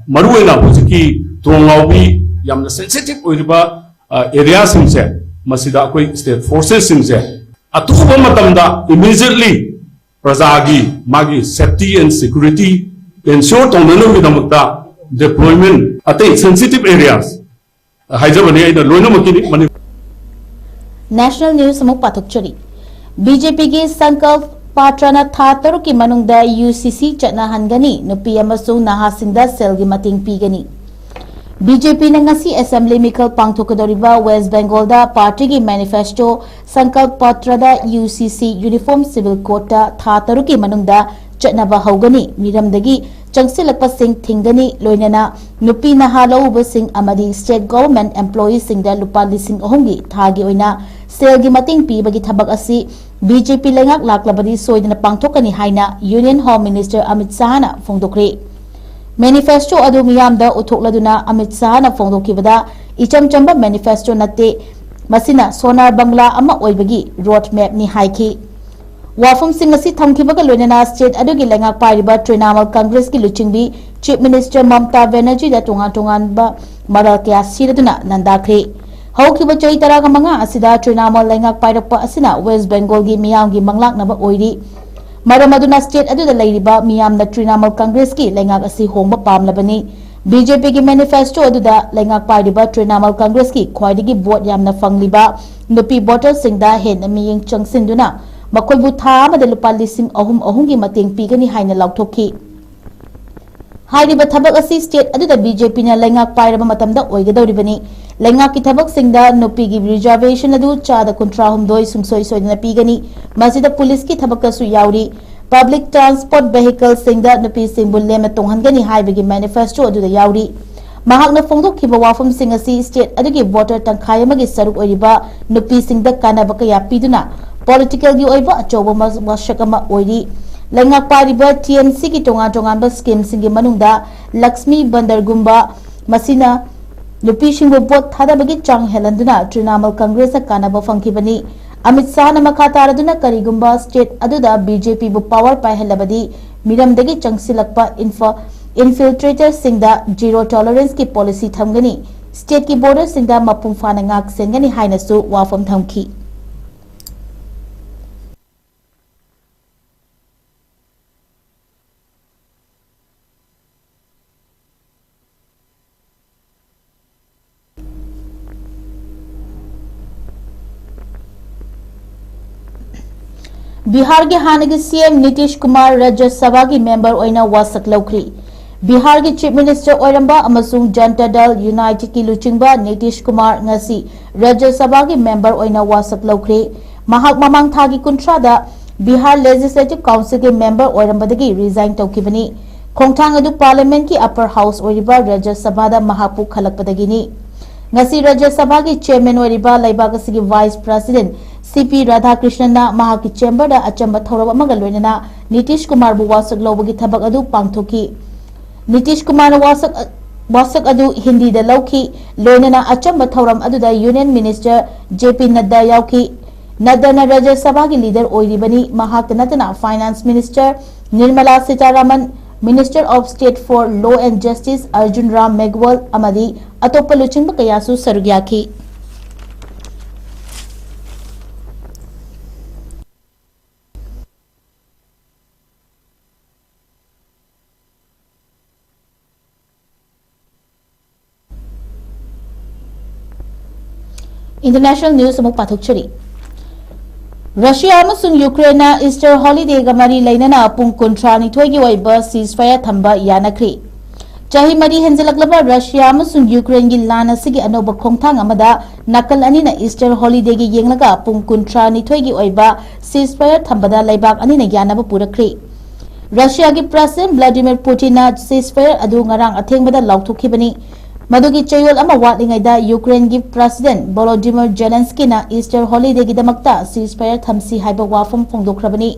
ꯃꯔꯨꯑꯣꯏꯅ ꯍꯧꯖꯤꯛꯀꯤ ꯇ꯭ꯔꯣꯡꯂꯥꯎꯕꯤ ꯌꯥꯝꯅ ꯁꯦꯟꯁꯤꯇꯤꯚ ꯑꯣꯏꯔꯤꯕ ꯑꯦꯔꯤꯌꯥꯁꯤꯡꯁꯦ, ꯃꯁꯤꯗ ꯑꯩꯈꯣꯏ ꯁ꯭ꯇꯦꯠ ꯐꯣꯔꯁꯦꯁꯁꯤꯡꯁꯦ ꯑꯊꯨꯕ ꯃꯇꯝꯗ ꯏꯃꯤꯗꯤꯌꯦꯠꯂꯤ ꯄ꯭ꯔꯖꯥꯒꯤ ꯃꯥꯒꯤ safety and security ensure ꯇꯧꯅꯅꯕꯒꯤꯗꯃꯛꯇ deployment ꯑꯇꯩ sensitive areas ꯍꯥꯏꯖꯕꯅꯤ ꯑꯩꯅ ꯂꯣꯏꯅꯃꯛꯀꯤꯗꯤ ꯃꯅꯤꯄꯨꯔ꯫ National News ꯑꯃꯨꯛ ꯄꯥꯊꯣꯛꯆꯔꯤ꯫ ꯕꯤ ꯖꯦ ꯄꯤꯒꯤ ꯁꯪꯀꯜꯞ ꯄꯥꯇ꯭ꯔꯅ ꯊꯥ ꯇꯔꯨꯛꯀꯤ ꯃꯅꯨꯡꯗ ꯌꯨ ꯁꯤ ꯁꯤ ꯆꯠꯅꯍꯟꯒꯅꯤ, ꯅꯨꯄꯤ ꯑꯃꯁꯨꯡ ꯅꯍꯥꯁꯤꯡꯗ ꯁꯦꯜꯒꯤ ꯃꯇꯦꯡ ꯄꯤꯒꯅꯤ꯫ ꯕꯤ ꯖꯦ ꯄꯤꯅ ꯉꯁꯤ assembly ꯃꯤꯈꯜ ꯄꯥꯡꯊꯣꯛꯀꯗꯧꯔꯤꯕ ꯋꯦꯁ ꯕꯦꯡꯒꯣꯜꯗ ꯄꯥꯔꯇꯤꯒꯤ manifesto ꯁꯪꯀꯜꯞ ꯄꯥꯇ꯭ꯔꯗ ꯌꯨ ꯁꯤ ꯁꯤ Uniform Civil Codeꯇ ꯊꯥ ꯇꯔꯨꯛꯀꯤ ꯃꯅꯨꯡꯗ ꯆꯠꯅꯕ ꯍꯧꯒꯅꯤ, ꯃꯤꯔꯝꯗꯒꯤ ꯆꯪꯁꯤꯜꯂꯛꯄꯁꯤꯡ ꯊꯤꯡꯒꯅꯤ, ꯂꯣꯏꯅꯅ ꯅꯨꯄꯤ ꯅꯍꯥ ꯂꯧꯎꯕꯁꯤꯡ ꯑꯃꯗꯤ state government employeeꯁꯤꯡꯗ ꯂꯨꯄꯥ ꯂꯤꯁꯤꯡ ꯑꯍꯨꯝꯒꯤ ꯊꯥꯒꯤ ꯑꯣꯏꯅ ꯁꯦꯜꯒꯤ ꯃꯇꯦꯡ ꯄꯤꯕꯒꯤ ꯊꯕꯛ ꯑꯁꯤ ꯕꯤ ꯖꯦ ꯄꯤ ꯂꯩꯉꯥꯛ ꯂꯥꯛꯂꯕꯗꯤ ꯁꯣꯏꯗꯅ ꯄꯥꯡꯊꯣꯛꯀꯅꯤ ꯍꯥꯏꯅ Union Home Minister Amit ꯁꯥꯍꯅ ꯐꯣꯡꯗꯣꯛꯈ꯭ꯔꯦ꯫ Manifesto ꯑꯗꯨ ꯃꯤꯌꯥꯝꯗ ꯎꯠꯊꯣꯛꯂꯗꯨꯅ ꯑꯃꯤꯠ ꯁꯥꯍꯅ ꯐꯣꯡꯗꯣꯛꯈꯤꯕꯗ, ꯏꯆꯝ ꯆꯝꯕ manifesto ꯅꯠꯇꯦ, ꯃꯁꯤꯅ ꯁꯣꯅꯥꯔ ꯕꯪꯒꯂꯥ ꯑꯃ ꯑꯣꯏꯕꯒꯤ road mapꯅꯤ ꯍꯥꯏꯈꯤ꯫ ꯋꯥꯐꯝꯁꯤꯡ ꯑꯁꯤ ꯊꯝꯈꯤꯕꯒ ꯂꯣꯏꯅꯅ state ꯑꯗꯨꯒꯤ ꯂꯩꯉꯥꯛ ꯄꯥꯏꯔꯤꯕ ꯇ꯭ꯔꯤꯅꯥꯃꯨꯜ ꯀꯪꯒ꯭ꯔꯦꯁꯀꯤ ꯂꯨꯆꯤꯡꯕꯤ Chief Minister ꯃꯝꯇꯥ ꯕꯦꯅꯔꯖꯤꯗ ꯇꯣꯉꯥꯟ ꯇꯣꯉꯥꯟꯕ ꯃꯔꯥꯜ ꯀꯌꯥ ꯁꯤꯔꯗꯨꯅ ꯂꯥꯟꯗꯥꯈ꯭ꯔꯦ꯫ ꯍꯧꯈꯤꯕ ꯆꯍꯤ ꯇꯔꯥꯒ ꯃꯉꯥ ꯑꯁꯤꯗ ꯇ꯭ꯔꯤꯅꯥꯃꯨꯜ ꯂꯩꯉꯥꯛ ꯄꯥꯏꯔꯛꯄ ꯑꯁꯤꯅ ꯋꯦꯁ ꯕꯦꯡꯒꯣꯜꯒꯤ ꯃꯤꯌꯥꯝꯒꯤ ꯃꯪꯂꯥꯛꯅꯕ ꯑꯣꯏꯔꯤ꯫ ꯃꯔꯝ ꯑꯗꯨꯅ state ꯑꯗꯨꯗ ꯂꯩꯔꯤꯕ ꯃꯤꯌꯥꯝꯅ ꯇ꯭ꯔꯤꯅꯥꯃꯨꯜ ꯀꯪꯒ꯭ꯔꯦꯁꯀꯤ ꯂꯩꯉꯥꯛ ꯑꯁꯤ ꯍꯣꯡꯕ ꯄꯥꯝꯂꯕꯅꯤ꯫ ꯕꯤ ꯖꯦ ꯄꯤꯒꯤ manifesto ꯑꯗꯨꯗ ꯂꯩꯉꯥꯛ ꯄꯥꯏꯔꯤꯕ ꯇ꯭ꯔꯤꯅꯥꯃꯨꯜ ꯀꯪꯒ꯭ꯔꯦꯁꯀꯤ ꯈ꯭ꯋꯥꯏꯗꯒꯤ vote ꯌꯥꯝꯅ ꯐꯪꯂꯤꯕ ꯅꯨꯄꯤ voterꯁꯤꯡꯗ ꯍꯦꯟꯅ ꯃꯤꯠꯌꯦꯡ ꯆꯪꯁꯤꯟꯗꯨꯅ ꯃꯈꯣꯏꯕꯨ ꯊꯥ ꯑꯃꯗ ꯂꯨꯄꯥ ꯂꯤꯁꯤꯡ ꯑꯍꯨꯝ ꯑꯍꯨꯝꯒꯤ ꯃꯇꯦꯡ ꯄꯤꯒꯅꯤ ꯍꯥꯏꯅ ꯂꯥꯎꯊꯣꯛꯈꯤ꯫ ꯍꯥꯏꯔꯤꯕ ꯊꯕꯛ ꯑꯁꯤ state ꯑꯗꯨꯗ ꯕꯤ ꯖꯦ ꯄꯤꯅ ꯂꯩꯉꯥꯛ ꯄꯥꯏꯔꯕ ꯃꯇꯝꯗ ꯑꯣꯏꯒꯗꯧꯔꯤꯕꯅꯤ꯫ ꯂꯩꯉꯥꯛꯀꯤ ꯊꯕꯛꯁꯤꯡꯗ ꯅꯨꯄꯤꯒꯤ reservation ꯑꯗꯨ ꯆꯥꯗ ꯀꯨꯟꯊ꯭ꯔꯥ ꯍꯨꯝꯗꯣꯏ ꯁꯨꯡꯁꯣꯏ ꯁꯣꯏꯗꯅ ꯄꯤꯒꯅꯤ꯫ ꯃꯁꯤꯗ ꯄꯨꯂꯤꯁꯀꯤ ꯊꯕꯛꯇꯁꯨ ꯌꯥꯎꯔꯤ꯫ Public transport vehicleꯁꯤꯡꯗ ꯅꯨꯄꯤꯁꯤꯡꯕꯨ ꯂꯦꯝꯅ ꯇꯣꯡꯍꯟꯒꯅꯤ ꯍꯥꯏꯕꯒꯤ manifesto ꯑꯗꯨꯗ ꯌꯥꯎꯔꯤ꯫ ꯃꯍꯥꯛꯅ ꯐꯣꯡꯗꯣꯛꯈꯤꯕ ꯋꯥꯐꯝꯁꯤꯡ ꯑꯁꯤ state ꯑꯗꯨꯒꯤ voter ꯇꯪꯈꯥꯏ ꯑꯃꯒꯤ ꯁꯔꯨꯛ ꯑꯣꯏꯔꯤꯕ ꯅꯨꯄꯤꯁꯤꯡꯗ ꯀꯥꯟꯅꯕ ꯀꯌꯥ ꯄꯤꯗꯨꯅ politicalꯒꯤ ꯑꯣꯏꯕ ꯑꯆꯧꯕ ꯃ-, ꯋꯥꯁꯛ ꯑꯃ ꯑꯣꯏꯔꯤ꯫ ꯂꯩꯉꯥꯛ ꯄꯥꯏꯔꯤꯕ ꯇꯤ ꯑꯦꯝ ꯁꯤꯒꯤ ꯇꯣꯉꯥꯟ ꯇꯣꯉꯥꯟꯕ schemeꯁꯤꯡꯒꯤ ꯃꯅꯨꯡꯗ ꯂꯛꯁꯃꯤ ꯕꯟꯗꯔꯒꯨꯝꯕ, ꯃꯁꯤꯅ ꯅꯨꯄꯤꯁꯤꯡꯕꯨ vote ꯊꯥꯗꯕꯒꯤ ꯆꯥꯡ ꯍꯦꯜꯍꯟꯗꯨꯅ ꯇ꯭ꯔꯤꯅꯥꯃꯨꯜ ꯀꯪꯒ꯭ꯔꯦꯁꯇ ꯀꯥꯟꯅꯕ ꯐꯪꯈꯤꯕꯅꯤ꯫ ꯑꯃꯤꯠ ꯁꯥꯍꯅ ꯃꯈꯥ ꯇꯥꯔꯗꯨꯅ ꯀꯔꯤꯒꯨꯝꯕ state ꯑꯗꯨꯗ ꯕꯤ ꯖꯦ ꯄꯤꯕꯨ power ꯄꯥꯏꯍꯜꯂꯕꯗꯤ ꯃꯤꯔꯝꯗꯒꯤ ꯆꯪꯁꯤꯜꯂꯛꯄ inf-, infiltratorꯁꯤꯡꯗ zero toleranceꯀꯤ policy ꯊꯝꯒꯅꯤ, stateꯀꯤ borderꯁꯤꯡꯗ ꯃꯄꯨꯡ ꯐꯥꯅ ꯉꯥꯛ ꯁꯦꯟꯒꯅꯤ ꯍꯥꯏꯅꯁꯨ ꯋꯥꯐꯝ ꯊꯝꯈꯤ꯫ ꯕꯤꯍꯥꯔꯒꯤ ꯍꯥꯟꯅꯒꯤ ꯁꯤ ꯑꯦꯝ ꯅꯤꯇꯤꯁ ꯀꯨꯃꯥꯔ ꯔꯥꯖ꯭ꯌ ꯁꯚꯥꯒꯤ ꯃꯦꯝꯕꯔ ꯑꯣꯏꯅ ꯋꯥꯁꯛ ꯂꯧꯈ꯭ꯔꯤ꯫ ꯕꯤꯍꯥꯔꯒꯤ ꯆꯤꯐ ꯃꯤꯅꯤꯁꯇꯔ ꯑꯣꯏꯔꯝꯕ ꯑꯃꯁꯨꯡ ꯖꯟꯇꯥ ꯗꯜ ꯌꯨꯅꯥꯏꯇꯦꯗꯀꯤ ꯂꯨꯆꯤꯡꯕ ꯅꯤꯇꯤꯁ ꯀꯨꯃꯥꯔ ꯉꯁꯤ ꯔꯥꯖ꯭ꯌ ꯁꯚꯥꯒꯤ ꯃꯦꯝꯕꯔ ꯑꯣꯏꯅ ꯋꯥꯁꯛ ꯂꯧꯈ꯭ꯔꯦ꯫ ꯃꯍꯥꯛ ꯃꯃꯥꯡ ꯊꯥꯒꯤ ꯀꯨꯟꯊ꯭ꯔꯥꯗ ꯕꯤꯍꯥꯔ ꯂꯦꯖꯤꯁꯂꯦꯇꯤꯚ ꯀꯥꯎꯟꯁꯤꯜꯒꯤ ꯃꯦꯝꯕꯔ ꯑꯣꯏꯔꯝꯕꯗꯒꯤ ꯔꯤꯖꯥꯏꯟ ꯇꯧꯈꯤꯕꯅꯤ꯫ ꯈꯣꯡꯊꯥꯡ ꯑꯗꯨ ꯄꯥꯔꯂꯤꯌꯥꯃꯦꯟꯠꯀꯤ ꯑꯄꯔ ꯍꯥꯎꯁ ꯑꯣꯏꯔꯤꯕ ꯔꯥꯖ꯭ꯌ ꯁꯚꯥꯗ ꯃꯍꯥꯛꯄꯨ ꯈꯜꯂꯛꯄꯗꯒꯤꯅꯤ꯫ ꯉꯁꯤ ꯔꯥꯖ꯭ꯌ ꯁꯚꯥꯒꯤ ꯆꯦꯌꯔꯃꯦꯟ ꯑꯣꯏꯔꯤꯕ ꯂꯩꯕꯥꯛ ꯑꯁꯤꯒꯤ ꯚꯥꯏꯁ ꯄ꯭ꯔꯦꯁꯤꯗꯦꯟꯠ ꯁꯤ ꯄꯤ ꯔꯥꯙꯥꯀ꯭ꯔꯤꯁꯅꯟꯅ ꯃꯍꯥꯛꯀꯤ ꯆꯦꯝꯕꯔꯗ ꯑꯆꯝꯕ ꯊꯧꯔꯝ ꯑꯃꯒ ꯂꯣꯏꯅꯅ ꯅꯤꯇꯤꯁ ꯀꯨꯃꯥꯔꯕꯨ ꯋꯥꯁꯛ ꯂꯧꯕꯒꯤ ꯊꯕꯛ ꯑꯗꯨ ꯄꯥꯡꯊꯣꯛꯈꯤ꯫ ꯅꯤꯇꯤꯁ ꯀꯨꯃꯥꯔꯅ ꯋꯥꯁꯛ, ꯋꯥꯁꯛ ꯑꯗꯨ ꯍꯤꯟꯗꯤꯗ ꯂꯧꯈꯤ꯫ ꯂꯣꯏꯅꯅ ꯑꯆꯝꯕ ꯊꯧꯔꯝ ꯑꯗꯨꯗ union minister J P Nadda ꯌꯥꯎꯈꯤ꯫ ꯅꯗ꯭ꯗꯥꯅ ꯔꯥꯖ꯭ꯌ ꯁꯚꯥꯒꯤ ꯂꯤꯗꯔ ꯑꯣꯏꯔꯤꯕꯅꯤ꯫ ꯃꯍꯥꯛꯇ ꯅꯠꯇꯅ finance minister Nirmala Sitharaman, Minister of State for Law and Justice Arjun Ram Meghwal ꯑꯃꯗꯤ ꯑꯇꯣꯞꯄ ꯂꯨꯆꯤꯡꯕ ꯀꯌꯥꯁꯨ ꯁꯔꯨꯛ ꯌꯥꯈꯤ꯫ International news ꯑꯃꯨꯛ ꯄꯥꯊꯣꯛꯆꯔꯤ꯫ ꯔꯁꯤꯌꯥ ꯑꯃꯁꯨꯡ ꯌꯨꯀ꯭ꯔꯦꯟꯅ ꯏꯁꯇꯔ ꯍꯣꯂꯤꯗꯦꯒ ꯃꯔꯤ ꯂꯩꯅꯅ ꯄꯨꯡ ꯀꯨꯟꯊ꯭ꯔꯥ ꯅꯤꯊꯣꯏꯒꯤ ꯑꯣꯏꯕ ceasefire ꯊꯝꯕ ꯌꯥꯅꯈ꯭ꯔꯦ꯫ ꯆꯍꯤ ꯃꯔꯤ ꯍꯦꯟꯖꯂꯛꯂꯕ ꯔꯁꯤꯌꯥ ꯑꯃꯁꯨꯡ ꯌꯨꯀ꯭ꯔꯦꯟꯒꯤ ꯂꯥꯟ ꯑꯁꯤꯒꯤ ꯑꯅꯧꯕ ꯈꯣꯡꯊꯥꯡ ꯑꯃꯗ ꯅꯥꯀꯜ ꯑꯅꯤꯅ ꯏꯁꯇꯔ ꯍꯣꯂꯤꯗꯦꯒꯤ ꯌꯦꯡꯂꯒ ꯄꯨꯡ ꯀꯨꯟꯊ꯭ꯔꯥ ꯅꯤꯊꯣꯏꯒꯤ ꯑꯣꯏꯕ ceasefire ꯊꯝꯕꯗ ꯂꯩꯕꯥꯛ ꯑꯅꯤꯅ ꯌꯥꯅꯕ ꯄꯨꯔꯛꯈ꯭ꯔꯦ꯫ ꯔꯁꯤꯌꯥꯒꯤ ꯄ꯭ꯔꯦꯁꯤꯗꯦꯟꯠ ꯚ꯭ꯂꯥꯗꯤꯃꯤꯔ ꯄꯨꯇꯤꯟꯅ ceasefire ꯑꯗꯨ ꯉꯔꯥꯡ ꯑꯊꯦꯡꯕꯗ ꯂꯥꯎꯊꯣꯛꯈꯤꯕꯅꯤ꯫ ꯃꯗꯨꯒꯤ ꯆꯌꯣꯜ ꯑꯃ ꯋꯥꯠꯂꯤꯉꯩꯗ ꯌꯨꯀ꯭ꯔꯦꯟꯒꯤ ꯄ꯭ꯔꯦꯁꯤꯗꯦꯟꯠ ꯚꯣꯂꯣꯗꯤꯃꯤꯔ ꯖꯦꯂꯦꯟꯁꯀꯤꯅ ꯏꯁꯇꯔ ꯍꯣꯂꯤꯗꯦꯒꯤꯗꯃꯛꯇ ceasefire ꯊꯝꯁꯤ ꯍꯥꯏꯕ ꯋꯥꯐꯝ ꯐꯣꯡꯗꯣꯛꯈ꯭ꯔꯕꯅꯤ꯫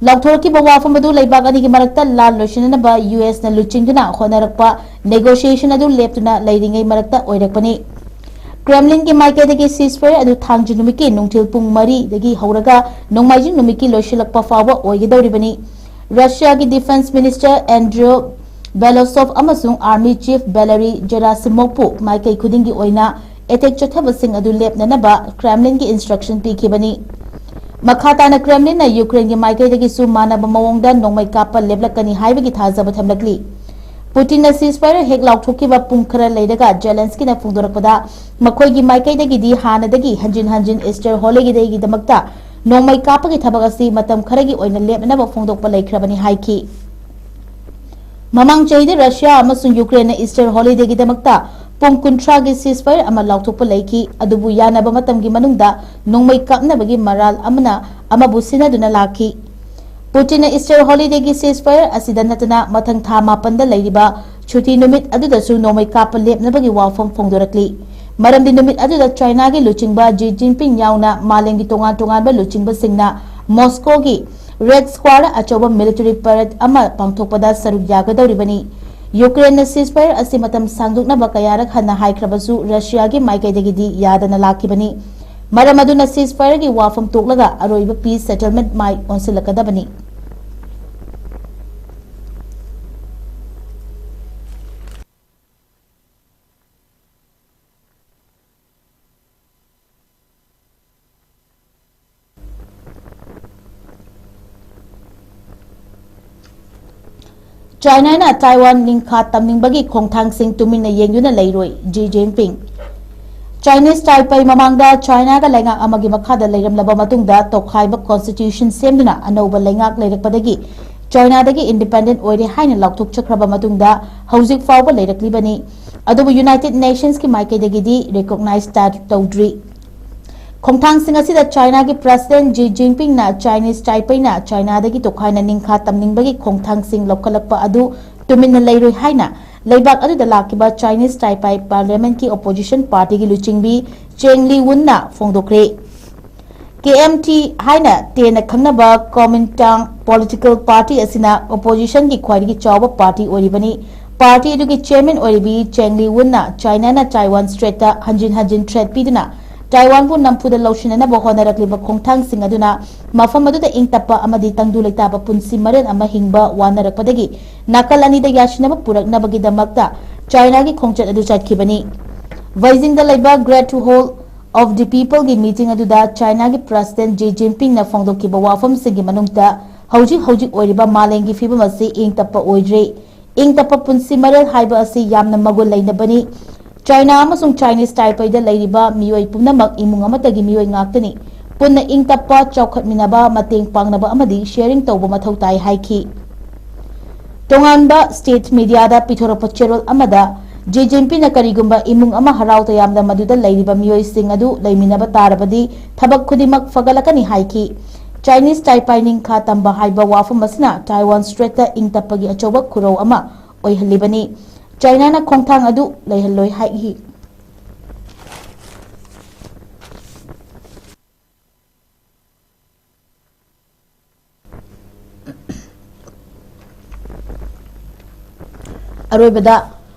ꯂꯥꯎꯊꯣꯔꯛꯈꯤꯕ ꯋꯥꯐꯝ ꯑꯗꯨ ꯂꯩꯕꯥꯛ ꯑꯅꯤꯒꯤ ꯃꯔꯛꯇ ꯂꯥꯟ ꯂꯣꯏꯁꯤꯟꯅꯅꯕ ꯌꯨ ꯑꯦꯁꯅ ꯂꯨꯆꯤꯡꯗꯨꯅ ꯍꯣꯠꯅꯔꯛꯄ negotiation ꯑꯗꯨ ꯂꯦꯞꯇꯨꯅ ꯂꯩꯔꯤꯉꯩ ꯃꯔꯛꯇ ꯑꯣꯏꯔꯛꯄꯅꯤ꯫ ꯀ꯭ꯔꯦꯝꯂꯤꯟꯒꯤ ꯃꯥꯏꯀꯩꯗꯒꯤ ceasefire ꯑꯗꯨ ꯊꯥꯡꯖ ꯅꯨꯃꯤꯠꯀꯤ ꯅꯨꯡꯊꯤꯜ ꯄꯨꯡ ꯃꯔꯤꯗꯒꯤ ꯍꯧꯔꯒ ꯅꯣꯡꯃꯥꯏꯖꯤꯡ ꯅꯨꯃꯤꯠꯀꯤ ꯂꯣꯏꯁꯤꯜꯂꯛꯄ ꯐꯥꯎꯕ ꯑꯣꯏꯒꯗꯧꯔꯤꯕꯅꯤ꯫ ꯔꯁꯤꯌꯥꯒꯤ ꯗꯤꯐꯦꯟꯁ ꯃꯤꯅꯤꯁꯇꯔ ꯑꯦꯟꯗ꯭ꯔꯤꯌꯣ ꯕꯦꯂꯣꯁꯣꯚ ꯑꯃꯁꯨꯡ ꯑꯥꯔꯃꯤ ꯆꯤꯐ ꯚꯦꯂꯔꯤ ꯖꯦꯔꯥꯁꯤꯃꯣꯚꯄꯨ ꯃꯥꯏꯀꯩ ꯈꯨꯗꯤꯡꯒꯤ ꯑꯣꯏꯅ ꯑꯦꯇꯦꯛ ꯆꯠꯊꯕꯁꯤꯡ ꯑꯗꯨ ꯂꯦꯞꯅꯅꯕ ꯀ꯭ꯔꯦꯝꯂꯤꯟꯒꯤ instruction ꯄꯤꯈꯤꯕꯅꯤ꯫ ꯃꯈꯥ ꯇꯥꯅ ꯀ꯭ꯔꯦꯝꯂꯤꯟꯅ ꯌꯨꯀ꯭ꯔꯦꯟꯒꯤ ꯃꯥꯏꯀꯩꯗꯒꯤꯁꯨ ꯃꯥꯟꯅꯕ ꯃꯑꯣꯡꯗ ꯅꯣꯡꯃꯩ ꯀꯥꯞꯄ ꯂꯦꯞꯂꯛꯀꯅꯤ ꯍꯥꯏꯕꯒꯤ ꯊꯥꯖꯕ ꯊꯝꯂꯛꯂꯤ꯫ ꯄꯨꯇꯤꯟꯅ ceasefire ꯍꯦꯛ ꯂꯥꯎꯊꯣꯛꯈꯤꯕ ꯄꯨꯡ ꯈꯔ ꯂꯩꯔꯒ ꯖꯦꯂꯦꯟꯁꯀꯤꯅ ꯐꯣꯡꯗꯣꯔꯛꯄꯗ, ꯃꯈꯣꯏꯒꯤ ꯃꯥꯏꯀꯩꯗꯒꯤꯗꯤ ꯍꯥꯟꯅꯗꯒꯤ ꯍꯟꯖꯤꯟ ꯍꯟꯖꯤꯟ ꯏꯁꯇꯔ ꯍꯣꯂꯤꯗꯦꯒꯤꯗꯃꯛꯇ ꯅꯣꯡꯃꯩ ꯀꯥꯞꯄꯒꯤ ꯊꯕꯛ ꯑꯁꯤ ꯃꯇꯝ ꯈꯔꯒꯤ ꯑꯣꯏꯅ ꯂꯦꯞꯅꯅꯕ ꯐꯣꯡꯗꯣꯛꯄ ꯂꯩꯈ꯭ꯔꯕꯅꯤ ꯍꯥꯏꯈꯤ꯫ ꯃꯃꯥꯡ ꯆꯍꯤꯗ ꯔꯁꯤꯌꯥ ꯑꯃꯁꯨꯡ ꯌꯨꯀ꯭ꯔꯦꯟꯅ ꯏꯁꯇꯔ ꯍꯣꯂꯤꯗꯦꯒꯤꯗꯃꯛꯇ ꯄꯨꯡ ꯀꯨꯟꯊ꯭ꯔꯥꯒꯤ ceasefire ꯑꯃ ꯂꯥꯎꯊꯣꯛꯄ ꯂꯩꯈꯤ, ꯑꯗꯨꯕꯨ ꯌꯥꯅꯕ ꯃꯇꯝꯒꯤ ꯃꯅꯨꯡꯗ ꯅꯣꯡꯃꯩ ꯀꯥꯞꯅꯕꯒꯤ ꯃꯔꯥꯜ ꯑꯃꯅ ꯑꯃꯕꯨ ꯁꯤꯟꯅꯗꯨꯅ ꯂꯥꯛꯈꯤ꯫ ꯄꯨꯇꯤꯟꯅ ꯏꯁꯇꯔ ꯍꯣꯂꯤꯗꯦꯒꯤ ceasefire ꯑꯁꯤꯗ ꯅꯠꯇꯅ ꯃꯊꯪ ꯊꯥ ꯃꯥꯄꯟꯗ ꯂꯩꯔꯤꯕ ꯁꯨꯇꯤ ꯅꯨꯃꯤꯠ ꯑꯗꯨꯗꯁꯨ ꯅꯣꯡꯃꯩ ꯀꯥꯞꯄ ꯂꯦꯞꯅꯕꯒꯤ ꯋꯥꯐꯝ ꯐꯣꯡꯗꯣꯔꯛꯂꯤ꯫ ꯃꯔꯝꯗꯤ ꯅꯨꯃꯤꯠ ꯑꯗꯨꯗ ꯆꯥꯏꯅꯥꯒꯤ ꯂꯨꯆꯤꯡꯕ ꯖꯤ ꯖꯤꯟꯄꯤꯡ ꯌꯥꯎꯅ ꯃꯥꯂꯦꯝꯒꯤ ꯇꯣꯉꯥꯟ ꯇꯣꯉꯥꯟꯕ ꯂꯨꯆꯤꯡꯕꯁꯤꯡꯅ ꯃꯣꯁꯀꯣꯒꯤ ꯔꯦꯗ ꯁ꯭ꯀ꯭ꯋꯥꯔꯗ ꯑꯆꯧꯕ military parade ꯑꯃ ꯄꯥꯡꯊꯣꯛꯄꯗ ꯁꯔꯨꯛ ꯌꯥꯒꯗꯧꯔꯤꯕꯅꯤ꯫ ꯌꯨꯀ꯭ꯔꯦꯟꯅ ceasefire ꯑꯁꯤ ꯃꯇꯝ ꯁꯥꯡꯗꯣꯛꯅꯕ ꯀꯌꯥꯔꯛ ꯍꯟꯅ ꯍꯥꯏꯈ꯭ꯔꯕꯁꯨ ꯔꯁꯤꯌꯥꯒꯤ ꯃꯥꯏꯀꯩꯗꯒꯤꯗꯤ ꯌꯥꯗꯅ ꯂꯥꯛꯈꯤꯕꯅꯤ꯫ ꯃꯔꯝ ꯑꯗꯨꯅ ceasefireꯒꯤ ꯋꯥꯐꯝ ꯇꯣꯛꯂꯒ ꯑꯔꯣꯏꯕ peace settlement ꯃꯥꯏ ꯑꯣꯟꯁꯤꯜꯂꯛꯀꯗꯕꯅꯤ꯫ ꯆꯥꯏꯅꯥꯅ ꯇꯥꯏꯋꯥꯟ ꯅꯤꯡꯈꯥ ꯇꯝꯅꯤꯡꯕꯒꯤ ꯈꯣꯡꯊꯥꯡꯁꯤꯡ ꯇꯨꯃꯤꯟꯅ ꯌꯦꯡꯗꯨꯅ ꯂꯩꯔꯣꯏ, ꯖꯤ ꯖꯤꯟꯄꯤꯡ꯫ ꯆꯥꯏꯅꯤꯁ ꯇꯥꯏꯄꯩ ꯃꯃꯥꯡꯗ ꯆꯥꯏꯅꯥꯒ ꯂꯩꯉꯥꯛ ꯑꯃꯒꯤ ꯃꯈꯥꯗ ꯂꯩꯔꯝꯂꯕ ꯃꯇꯨꯡꯗ ꯇꯣꯈꯥꯏꯕ constitution ꯁꯦꯝꯗꯨꯅ ꯑꯅꯧꯕ ꯂꯩꯉꯥꯛ ꯂꯩꯔꯛꯄꯗꯒꯤ ꯆꯥꯏꯅꯥꯗꯒꯤ independent ꯑꯣꯏꯔꯦ ꯍꯥꯏꯅ ꯂꯥꯎꯊꯣꯛꯆꯈ꯭ꯔꯕ ꯃꯇꯨꯡꯗ ꯍꯧꯖꯤꯛ ꯐꯥꯎꯕ ꯂꯩꯔꯛꯂꯤꯕꯅꯤ꯫ ꯑꯗꯨꯕꯨ United Nationsꯀꯤ ꯃꯥꯏꯀꯩꯗꯒꯤꯗꯤ recognize ꯇꯧꯗ꯭ꯔꯤ꯫ ꯈꯣꯡꯊꯥꯡꯁꯤꯡ ꯑꯁꯤꯗ ꯆꯥꯏꯅꯥꯒꯤ President Xi Jinpingꯅ Chinese Taipeiꯅ ꯆꯥꯏꯅꯥꯗꯒꯤ ꯇꯣꯈꯥꯏꯅ ꯅꯤꯡꯈꯥ ꯇꯝꯅꯤꯡꯕꯒꯤ ꯈꯣꯡꯊꯥꯡꯁꯤꯡ ꯂꯧꯈꯠꯂꯛꯄ ꯑꯗꯨ ꯇꯨꯃꯤꯟꯅ ꯂꯩꯔꯣꯏ ꯍꯥꯏꯅ ꯂꯩꯕꯥꯛ ꯑꯗꯨꯗ ꯂꯥꯛꯈꯤꯕ Chinese Taipei Parliamentꯀꯤ opposition partyꯒꯤ ꯂꯨꯆꯤꯡꯕꯤ Cheng Liwenꯅ ꯐꯣꯡꯗꯣꯛꯈ꯭ꯔꯦ꯫ ꯀꯦ ꯑꯦꯝ ꯇꯤ ꯍꯥꯏꯅ ꯇꯦꯟꯅ ꯈꯪꯅꯕ Kuomintang political party ꯑꯁꯤꯅ oppositionꯒꯤ ꯈ꯭ꯋꯥꯏꯗꯒꯤ ꯆꯥꯎꯕ party ꯑꯣꯏꯔꯤꯕꯅꯤ꯫ Party ꯑꯗꯨꯒꯤ chairman ꯑꯣꯏꯔꯤꯕꯤ Cheng Liwenꯅ ꯆꯥꯏꯅꯥꯅ Taiwan Straitꯇ ꯍꯟꯖꯤꯟ ꯍꯟꯖꯤꯟ threat ꯄꯤꯗꯨꯅ ꯇꯥꯏꯋꯥꯟꯕꯨ ꯅꯝꯐꯨꯗ ꯂꯧꯁꯤꯟꯅꯅꯕ ꯍꯣꯠꯅꯔꯛꯂꯤꯕ ꯈꯣꯡꯊꯥꯡꯁꯤꯡ ꯑꯗꯨꯅ ꯃꯐꯝ ꯑꯗꯨꯗ ꯏꯪ ꯇꯞꯄ ꯑꯃꯗꯤ ꯇꯪꯗꯨ ꯂꯩꯇꯥꯕ ꯄꯨꯟꯁꯤ ꯃꯔꯦꯜ ꯑꯃ ꯍꯤꯡꯕ ꯋꯥꯅꯔꯛꯄꯗꯒꯤ ꯅꯥꯀꯜ ꯑꯅꯤꯗ ꯌꯥꯁꯤꯟꯅꯕ ꯄꯨꯔꯛꯅꯕꯒꯤꯗꯃꯛꯇ ꯆꯥꯏꯅꯥꯒꯤ ꯈꯣꯡꯆꯠ ꯑꯗꯨ ꯆꯠꯈꯤꯕꯅꯤ꯫ ꯕꯩꯖꯤꯡꯗ ꯂꯩꯕ Great Hall of the Peopleꯒꯤ meeting ꯑꯗꯨꯗ ꯆꯥꯏꯅꯥꯒꯤ President Xi Jinpingꯅ ꯐꯣꯡꯗꯣꯛꯈꯤꯕ ꯋꯥꯐꯝꯁꯤꯡꯒꯤ ꯃꯅꯨꯡꯗ ꯍꯧꯖꯤꯛ ꯍꯧꯖꯤꯛ ꯑꯣꯏꯔꯤꯕ ꯃꯥꯂꯦꯝꯒꯤ ꯐꯤꯕꯝ ꯑꯁꯤ ꯏꯪ ꯇꯞꯄ ꯑꯣꯏꯗ꯭ꯔꯦ꯫ ꯏꯪ ꯇꯞꯄ ꯄꯨꯟꯁꯤ ꯃꯔꯦꯜ ꯍꯥꯏꯕ ꯑꯁꯤ ꯌꯥꯝꯅ ꯃꯒꯨꯟ ꯂꯩꯅꯕꯅꯤ꯫ ꯆꯥꯏꯅꯥ ꯑꯃꯁꯨꯡ Chinese Taipeiꯗ ꯂꯩꯔꯤꯕ ꯃꯤꯑꯣꯏ ꯄꯨꯝꯅꯃꯛ ꯏꯃꯨꯡ ꯑꯃꯠꯇꯒꯤ ꯃꯤꯑꯣꯏ ꯉꯥꯛꯇꯅꯤ꯫ ꯄꯨꯟꯅ ꯏꯪ ꯇꯞꯄ, ꯆꯥꯎꯈꯠꯃꯤꯟꯅꯕ, ꯃꯇꯦꯡ ꯄꯥꯡꯅꯕ ꯑꯃꯗꯤ sharing ꯇꯧꯕ ꯃꯊꯧ ꯇꯥꯏ ꯍꯥꯏꯈꯤ꯫ ꯇꯣꯉꯥꯟꯕ state mediaꯗ ꯄꯤꯊꯣꯔꯛꯄ ꯆꯦꯔꯣꯜ ꯑꯃꯗ, ꯖꯤ ꯖꯤꯟꯄꯤꯡꯅ ꯀꯔꯤꯒꯨꯝꯕ ꯏꯃꯨꯡ ꯑꯃ ꯍꯔꯥꯎ ꯇꯌꯥꯝꯅ ꯃꯗꯨꯗ ꯂꯩꯔꯤꯕ ꯃꯤꯑꯣꯏꯁꯤꯡ ꯑꯗꯨ ꯂꯩꯃꯤꯟꯅꯕ ꯇꯥꯔꯕꯗꯤ, ꯊꯕꯛ ꯈꯨꯗꯤꯡꯃꯛ ꯐꯒꯠꯂꯛꯀꯅꯤ ꯍꯥꯏꯈꯤ꯫ Chinese ꯇꯥꯏꯄꯥꯏ ꯅꯤꯡꯈꯥ ꯇꯝꯕ ꯍꯥꯏꯕ ꯋꯥꯐꯝ ꯑꯁꯤꯅ Taiwan Straitꯇ ꯏꯪ ꯇꯞꯄꯒꯤ ꯑꯆꯧꯕ ꯈꯨꯔꯧ ꯑꯃ ꯑꯣꯏꯍꯜꯂꯤꯕꯅꯤ꯫ ꯆꯥꯏꯅꯥꯅ ꯈꯣꯡꯊꯥꯡ ꯑꯗꯨ ꯂꯩꯍꯜꯂꯣꯏ ꯍꯥꯏꯈꯤ꯫ ꯑꯔꯣꯏꯕꯗ,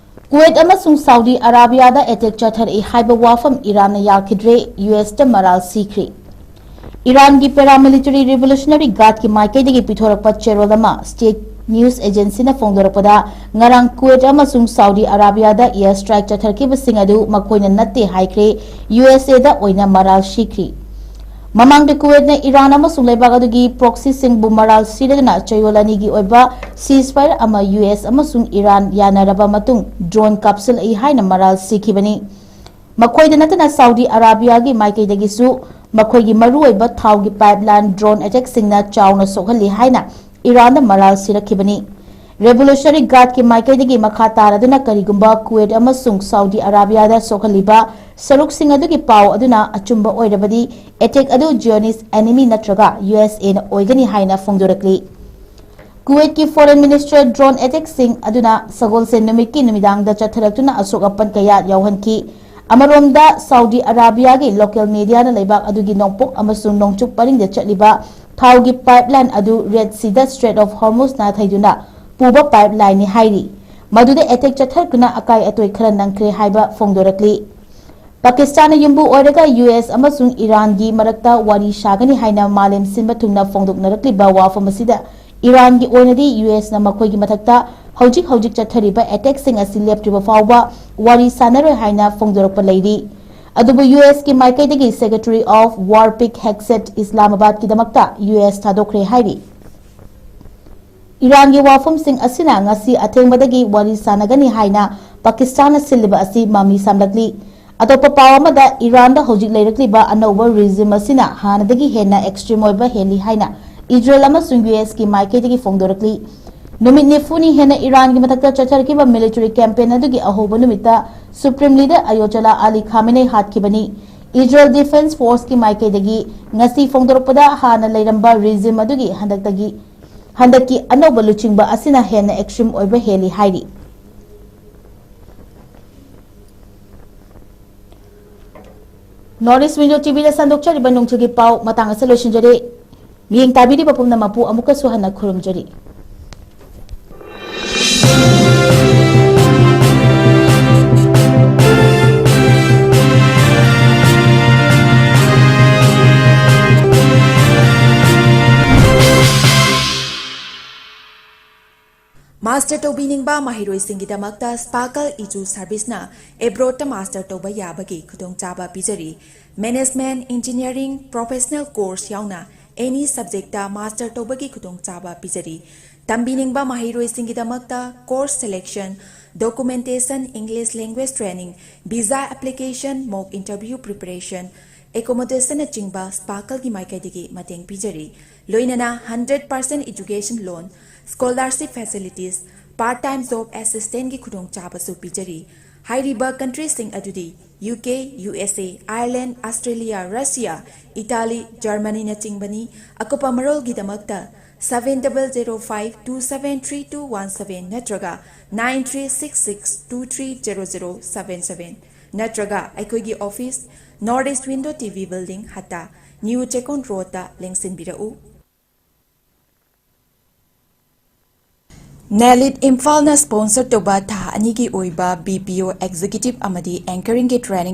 ꯀꯨꯋꯦꯠ ꯑꯃꯁꯨꯡ ꯁꯥꯎꯗꯤ ꯑꯔꯥꯕꯤꯌꯥꯗ attack ꯆꯠꯊꯔꯛꯏ ꯍꯥꯏꯕ ꯋꯥꯐꯝ ꯏꯔꯥꯟꯅ ꯌꯥꯈꯤꯗ꯭ꯔꯦ, ꯌꯨ ꯑꯦꯁꯇ ꯃꯔꯥꯜ ꯁꯤꯈ꯭ꯔꯤ꯫ ꯏꯔꯥꯟꯒꯤ Paramilitary Revolutionary Guardꯀꯤ ꯃꯥꯏꯀꯩꯗꯒꯤ ꯄꯤꯊꯣꯔꯛꯄ ꯆꯦꯔꯣꯜ ꯑꯃ state news agencyꯅ ꯐꯣꯡꯗꯣꯔꯛꯄꯗ, ꯉꯔꯥꯡ ꯀꯨꯋꯦꯠ ꯑꯃꯁꯨꯡ ꯁꯥꯎꯗꯤ ꯑꯔꯥꯕꯤꯌꯥꯗ air strike ꯆꯠꯊꯔꯛꯈꯤꯕꯁꯤꯡ ꯑꯗꯨ ꯃꯈꯣꯏꯅ ꯅꯠꯇꯦ ꯍꯥꯏꯈ꯭ꯔꯦ, ꯌꯨ ꯑꯦꯁ ꯑꯦꯗ ꯑꯣꯏꯅ ꯃꯔꯥꯜ ꯁꯤꯈ꯭ꯔꯤ꯫ ꯃꯃꯥꯡꯗ ꯀꯨꯋꯦꯠꯅ ꯏꯔꯥꯟ ꯑꯃꯁꯨꯡ ꯂꯩꯕꯥꯛ ꯑꯗꯨꯒꯤ proxyꯁꯤꯡꯕꯨ ꯃꯔꯥꯜ ꯁꯤꯔꯗꯨꯅ ꯆꯌꯣꯜ ꯑꯅꯤꯒꯤ ꯑꯣꯏꯕ ceasefire ꯑꯃ ꯌꯨ ꯑꯦꯁ ꯑꯃꯁꯨꯡ ꯏꯔꯥꯟ ꯌꯥꯅꯔꯕ ꯃꯇꯨꯡ drone ꯀꯥꯞꯁꯤꯜꯂꯛꯏ ꯍꯥꯏꯅ ꯃꯔꯥꯜ ꯁꯤꯈꯤꯕꯅꯤ꯫ ꯃꯈꯣꯏꯗ ꯅꯠꯇꯅ ꯁꯥꯎꯗꯤ ꯑꯔꯥꯕꯤꯌꯥꯒꯤ ꯃꯥꯏꯀꯩꯗꯒꯤꯁꯨ ꯃꯈꯣꯏꯒꯤ ꯃꯔꯨꯑꯣꯏꯕ ꯊꯥꯎꯒꯤ pipeline drone attackꯁꯤꯡꯅ ꯆꯥꯎꯅ ꯁꯣꯛꯍꯜꯂꯤ ꯍꯥꯏꯅ ꯏꯔꯥꯟꯗ ꯃꯔꯥꯜ ꯁꯤꯔꯛꯈꯤꯕꯅꯤ꯫ Revolutionary Guardꯀꯤ ꯃꯥꯏꯀꯩꯗꯒꯤ ꯃꯈꯥ ꯇꯥꯔꯗꯨꯅ ꯀꯔꯤꯒꯨꯝꯕ ꯀꯨꯋꯦꯠ ꯑꯃꯁꯨꯡ ꯁꯥꯎꯗꯤ ꯑꯔꯥꯕꯤꯌꯥꯗ ꯁꯣꯛꯍꯜꯂꯤꯕ ꯁꯔꯨꯛꯁꯤꯡ ꯑꯗꯨꯒꯤ ꯄꯥꯎ ꯑꯗꯨꯅ ꯑꯆꯨꯝꯕ ꯑꯣꯏꯔꯕꯗꯤ, attack ꯑꯗꯨ Zionist enemy ꯅꯠꯇ꯭ꯔꯒ ꯌꯨ ꯑꯦꯁ ꯑꯦꯅ ꯑꯣꯏꯒꯅꯤ ꯍꯥꯏꯅ ꯐꯣꯡꯗꯣꯔꯛꯂꯤ꯫ ꯀꯨꯋꯦꯠꯀꯤ Foreign Minister drone attackꯁꯤꯡ ꯑꯗꯨꯅ ꯁꯒꯣꯜꯁꯦꯟ ꯅꯨꯃꯤꯠꯀꯤ ꯅꯨꯃꯤꯗꯥꯡꯗ ꯆꯠꯊꯔꯛꯇꯨꯅ ꯑꯁꯣꯛ ꯑꯄꯟ ꯀꯌꯥ ꯌꯥꯎꯍꯟꯈꯤ꯫ ꯑꯃꯔꯣꯝꯗ, ꯁꯥꯎꯗꯤ ꯑꯔꯥꯕꯤꯌꯥꯒꯤ local mediaꯅ ꯂꯩꯕꯥꯛ ꯑꯗꯨꯒꯤ ꯅꯣꯡꯄꯣꯛ ꯑꯃꯁꯨꯡ ꯅꯣꯡꯆꯨꯞ ꯄꯔꯤꯡꯗ ꯆꯠꯂꯤꯕ ꯊꯥꯎꯒꯤ pipeline ꯑꯗꯨ Red Seaꯗ Strait of Hormuz ꯅꯥꯊꯩꯗꯨꯅ ꯄꯨꯕ pipelineꯅꯤ ꯍꯥꯏꯔꯤ꯫ ꯃꯗꯨꯗ attack ꯆꯠꯊꯔꯛꯇꯨꯅ ꯑꯀꯥꯏ ꯑꯇꯣꯏ ꯈꯔ ꯅꯪꯈ꯭ꯔꯦ ꯍꯥꯏꯕ ꯐꯣꯡꯗꯣꯔꯛꯂꯤ꯫ ꯄꯥꯀꯤꯁꯇꯥꯟꯅ ꯌꯨꯝꯕꯨ ꯑꯣꯏꯔꯒ ꯌꯨ ꯑꯦꯁ ꯑꯃꯁꯨꯡ ꯏꯔꯥꯟꯒꯤ ꯃꯔꯛꯇ ꯋꯥꯔꯤ ꯁꯥꯒꯅꯤ ꯍꯥꯏꯅ ꯃꯥꯂꯦꯝ ꯁꯤꯟꯕ ꯊꯨꯡꯅ ꯐꯣꯡꯗꯣꯛꯅꯔꯛꯂꯤꯕ ꯋꯥꯐꯝ ꯑꯁꯤꯗ ꯏꯔꯥꯟꯒꯤ ꯑꯣꯏꯅꯗꯤ ꯌꯨ ꯑꯦꯁꯅ ꯃꯈꯣꯏꯒꯤ ꯃꯊꯛꯇ ꯍꯧꯖꯤꯛ ꯍꯧꯖꯤꯛ ꯆꯠꯊꯔꯤꯕ attackꯁꯤꯡ ꯑꯁꯤ ꯂꯦꯞꯇ꯭ꯔꯤꯕ ꯐꯥꯎꯕ ꯋꯥꯔꯤ ꯁꯥꯟꯅꯔꯣꯏ ꯍꯥꯏꯅ ꯐꯣꯡꯗꯣꯔꯛꯄ ꯂꯩꯔꯤ꯫ ꯑꯗꯨꯕꯨ ꯌꯨ ꯑꯦꯁꯀꯤ ꯃꯥꯏꯀꯩꯗꯒꯤ Secretary of War Pete Hegseth ꯏꯁꯂꯥꯃꯥꯕꯥꯗꯀꯤꯗꯃꯛꯇ ꯌꯨ ꯑꯦꯁ ꯊꯥꯗꯣꯛꯈ꯭ꯔꯦ ꯍꯥꯏꯔꯤ꯫ ꯏꯔꯥꯟꯒꯤ ꯋꯥꯐꯝꯁꯤꯡ ꯑꯁꯤꯅ ꯉꯁꯤ ꯑꯊꯦꯡꯕꯗꯒꯤ ꯋꯥꯔꯤ ꯁꯥꯟꯅꯒꯅꯤ ꯍꯥꯏꯅ ꯄꯥꯀꯤꯁꯇꯥꯟꯅ ꯁꯤꯜꯂꯤꯕ ꯑꯁꯤ ꯃꯃꯤ ꯁꯥꯝꯂꯛꯂꯤ꯫ ꯑꯇꯣꯞꯄ ꯄꯥꯎ ꯑꯃꯗ, ꯏꯔꯥꯟꯗ ꯍꯧꯖꯤꯛ ꯂꯩꯔꯛꯂꯤꯕ ꯑꯅꯧꯕ regime ꯑꯁꯤꯅ ꯍꯥꯟꯅꯗꯒꯤ ꯍꯦꯟꯅ extreme ꯑꯣꯏꯕ ꯍꯦꯜꯂꯤ ꯍꯥꯏꯅ ꯏꯖꯔꯦꯜ ꯑꯃꯁꯨꯡ ꯌꯨ ꯑꯦꯁꯀꯤ ꯃꯥꯏꯀꯩꯗꯒꯤ ꯐꯣꯡꯗꯣꯔꯛꯂꯤ꯫ ꯅꯨꯃꯤꯠ ꯅꯤꯐꯨꯅꯤ ꯍꯦꯟꯅ ꯏꯔꯥꯟꯒꯤ ꯃꯊꯛꯇ ꯆꯠꯊꯔꯛꯈꯤꯕ military campaign ꯑꯗꯨꯒꯤ ꯑꯍꯧꯕ ꯅꯨꯃꯤꯠꯇ Supreme Leader Ayatollah Ali Khamenei ꯍꯥꯠꯈꯤꯕꯅꯤ꯫ ꯏꯖꯔꯦꯜ Defense Forceꯀꯤ ꯃꯥꯏꯀꯩꯗꯒꯤ ꯉꯁꯤ ꯐꯣꯡꯗꯣꯔꯛꯄꯗ, ꯍꯥꯟꯅ ꯂꯩꯔꯝꯕ regime ꯑꯗꯨꯒꯤ ꯍꯟꯗꯛꯇꯒꯤ, ꯍꯟꯗꯛꯀꯤ ꯑꯅꯧꯕ ꯂꯨꯆꯤꯡꯕ ꯑꯁꯤꯅ ꯍꯦꯟꯅ extreme ꯑꯣꯏꯕ ꯍꯦꯜꯂꯤ ꯍꯥꯏꯔꯤ꯫ North East Window TVꯗ ꯁꯟꯗꯣꯛꯆꯔꯤꯕ ꯅꯣꯡꯖꯨꯒꯤ ꯄꯥꯎ ꯃꯇꯥꯡ ꯑꯁꯤꯗ ꯂꯣꯏꯁꯤꯟꯖꯔꯦ꯫ ꯃꯤꯠꯌꯦꯡ ꯇꯥꯕꯤꯔꯤꯕ ꯄꯨꯝꯅꯃꯛꯄꯨ ꯑꯃꯨꯛꯀꯁꯨ ꯍꯟꯅ ꯈꯨꯔꯨꯝꯖꯔꯤ꯫ Master ꯇꯧꯕꯤꯅꯤꯡꯕ ꯃꯍꯩꯔꯣꯏꯁꯤꯡꯒꯤꯗꯃꯛꯇ Sparkle Edu Serviceꯅ abroadꯇ master ꯇꯧꯕ ꯌꯥꯕꯒꯤ ꯈꯨꯗꯣꯡꯆꯥꯕ ꯄꯤꯖꯔꯤ꯫ Management, engineering, professional course ꯌꯥꯎꯅ any subjectꯇ master ꯇꯧꯕꯒꯤ ꯈꯨꯗꯣꯡꯆꯥꯕ ꯄꯤꯖꯔꯤ꯫ ꯇꯝꯕꯤꯅꯤꯡꯕ ꯃꯍꯩꯔꯣꯏꯁꯤꯡꯒꯤꯗꯃꯛꯇ course selection, documentation, English language training, visa application, mock interview preparation, accommodation ꯅꯆꯤꯡꯕ Sparkleꯒꯤ ꯃꯥꯏꯀꯩꯗꯒꯤ ꯃꯇꯦꯡ ꯄꯤꯖꯔꯤ꯫ ꯂꯣꯏꯅꯅ hundred percent education loan, scholarship facilities, part time job assistantꯀꯤ ꯈꯨꯗꯣꯡꯆꯥꯕꯁꯨ ꯄꯤꯖꯔꯤ꯫ ꯍꯥꯏꯔꯤꯕ countryꯁꯤꯡ ꯑꯗꯨꯗꯤ ꯌꯨ ꯀꯦ, ꯌꯨ ꯑꯦꯁ ꯑꯦ, Ireland, Australia, Russia, Italy, Germanyꯅꯆꯤꯡꯕꯅꯤ꯫ ꯑꯀꯨꯞꯄ ꯃꯔꯣꯜꯒꯤꯗꯃꯛꯇ seven double zero five two seven three two one seven ꯅꯠꯇ꯭ꯔꯒ nine three six six two three zero zero seven seven ꯅꯠꯇ꯭ꯔꯒ ꯑꯩꯈꯣꯏꯒꯤ office, North East Window TV Building, ꯍꯠꯇꯥ, New Chekon Roadꯇ ꯂꯦꯡꯁꯤꯟꯕꯤꯔꯛꯎ꯫ ꯅꯦꯂꯤꯠ ꯏꯝꯐꯥꯜꯅ sponsor ꯇꯧꯕ ꯊꯥ ꯑꯅꯤꯒꯤ ꯑꯣꯏꯕ B P O executive ꯑꯃꯗꯤ anchoringꯒꯤ training